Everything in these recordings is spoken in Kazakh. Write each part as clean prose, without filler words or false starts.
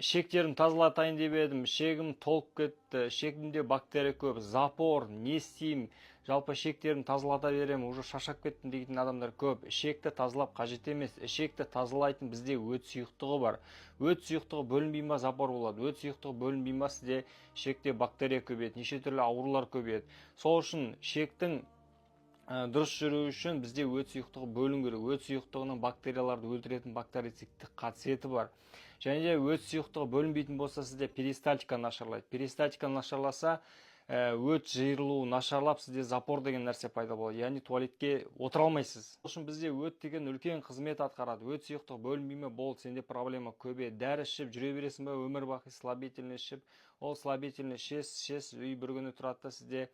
Ішектерін тазалатайын деп едім, ішегім толып кетті, ішегімде бактерия көп, запор, не істеймін? Жалпы ішектерін тазалата беремін, уже шаршап кеттім дейтін адамдар көп. Ішекті тазалап қажет емес. Ішекті тазалайтын бізде өт сұйықтығы бар. Өт сұйықтығы бөлінбей ма, запор болады. Өт сұйықтығы бөлінбей ма, сізде ішекте бактерия көбейеді, неше түрлі аурулар көбейеді. Сол үшін ішектің дұрыс жүруі үшін бізде өт сұйықтығы бөліну керек. Өт сұйықтығының бактерияларды өлтіретін бактерицидтік қасиеті бар. Және де өт сұйықтығы бөлінбейтін болса, сізде перистальтика нашарлайды. Перистальтика нашарласа, өт жиырылуы нашарлап, сізде запор деген нәрсе пайда болады, яғни туалетке отыра алмайсыз. Сол үшін бізде өт деген үлкен қызмет атқарады. Өт сұйықтығы бөлінбей ме, болды, сенде проблема көбейеді. Дәрі ішіп жүре бересің ба өмір бақи, слабительный ішіп. Ол слабительный ішесіз, ішесіз и бір күні тұрады да, сізде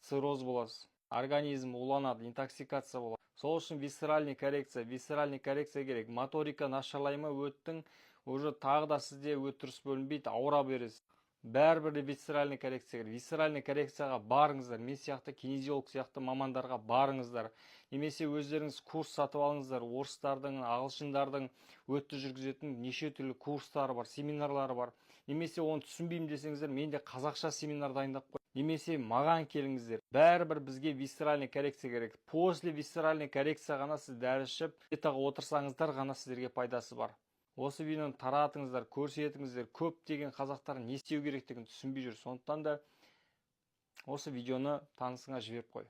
цирроз боласыз, организм уланады, интоксикация болады. Сол үшін висцеральный коррекция, висцеральный коррекция керек. Моторика нашарлай ма өттің, уже тағы да сізде өт дұрыс бөлінбейді, ауыра бересіз. Бәрібір де висцеральный коррекция керек. Висцеральный коррекцияға барыңыздар, мен сияқты кинезиолог сияқты мамандарға барыңыздар немесе өздеріңіз курс сатып алыңыздар. Орыстардың, ағылшындардың өтті жүргізетін неше түрлі курстары бар, семинарлары бар. Немесе оны түсінбеймін десеңіздер, мен де қазақша семинар дайындап қой, немесе маған келіңіздер. Бәрібір бізге висцеральный коррекция керек. После висцеральный коррекция ғана сіз дәрі ішіп, диетаға отырсаңыздар ғана сіздерге пайдасы бар. Осы видеоны таратыңыздар, көрсетіңіздер. Көптеген қазақтар не істеу керектігін түсінбей жүр. Сондықтан да осы видеоны танысыңа жіберіп қой.